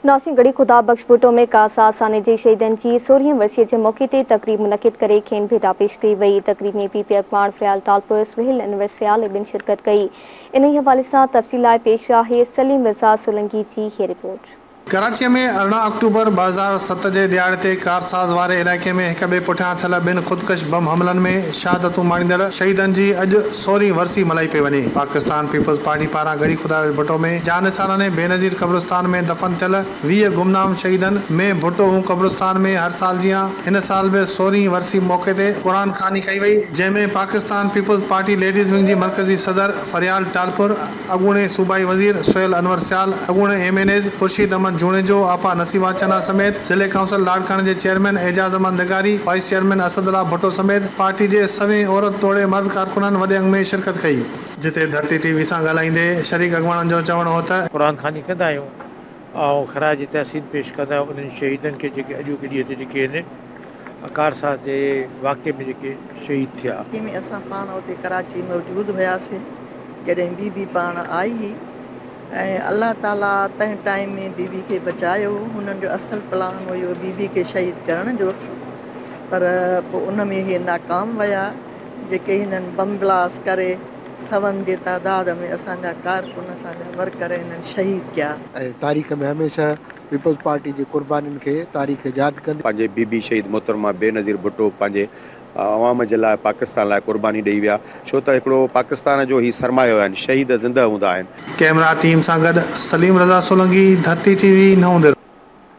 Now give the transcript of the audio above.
ناسين ڳڙهي خدا بخش ڀٽو ۾ ڪارساز سانحي جي شهيدن جي سورهين ورسيء جي موقعي تي تقريب منعقد ڪري کين ڀيٽا پيش ڪئي وئي. تقريب ۾ پي پي اڳواڻ فريال ٽالپر، سهيل انور سيال ۽ ٻين شرڪت ڪئي. انهي حوالي سان تفصيل لاء پيش آهي سليم رضا سولنگي جي هيء رپورٽ. ڪراچيء ۾ 18 آڪٽوبر 2007 جي ڏهاڙي تي ڪارساز واري علائقي ۾ هڪ ٻئي پٺيان ٿيل ٻن خودڪش بم حملن ۾ شهادتون ماڻيندڙ شهيدن جي اڄ سورهين ورسي ملهائي پئي وڃي. پاڪستان پيپلز پارٽي پاران ڳڙهي خدا بخش ڀٽو ۾ جانثارانه بينظير قبرستان ۾ دفن ٿيل 20 گمنام شهيدن ۾ ڀٽو هون قبرستان ۾ هر سال جيان هن سال به سورهين ورسي موقعي تي قرآن خواني ڪئي وئي جنهن ۾ Pakistan peoples party ladies wing جي مرڪزي صدر فريال ٽالپر، اڳوڻي صوبائي وزير سهيل انور سيال، اڳوڻي M N As Khurshid Ahmed Junejo, آپا نصيبه چنا سميت ضلعي ڪائونسل لاڙڪاڻي جي چيئرمين اعجاز احمد لغاري، وائيس چيئرمين اسد الله ڀٽو سميت پارٽي جي سوين عورت توڙي مرد ڪارڪنن وڏي انگ ۾ شرڪت ڪئي. جتي ڌرتي ٽي وي سان ڳالهائيندي شريڪ اڳواڻن جو چوڻ هو ته. قرآن خواني ڪندا آهيون ۽ خراج تحسين پيش ڪندا آهيون انهن شهيدن کي جيڪي اڄوڪي ڏينهن تي جيڪي هن ڪارساز جي واقعي ۾ جيڪي شهيد ٿيا. ۾ اسان پاڻ اتي ڪراچي موجود هياسين. جڏهن بي بي پاڻ آئي هئي ۽ الله تعالي تنهن ٽائيم ۾ بي بي کي بچايو هنن جو اصل پلان هيو بي بي کي شهيد ڪرڻ جو پر پوء ان ۾ هي ناڪام ويا جيڪي هنن بم بلاس ڪري سون جي تعداد ۾ اسان جا ڪارڪن اسان جا ورڪر هنن شهيد ڪيا. ۽ تاريخ ۾ هميشه پيپلز پارٽي جي قربانين کي تاريخ ياد ڪندي. پنهنجي بي بي شهيد محترمه بينظير ڀٽو پنهنجي عوام جي لاء پاڪستان لاء قرباني ڏئي ويا ڇو ته هڪڙو پاڪستان جو هي سرمايو آهن شهيد زنده هوندا آهن. ڪئميرا ٽيم سان گڏ سليم رضا سولنگي، ڌرتي ٽي وي، نئون ديرو.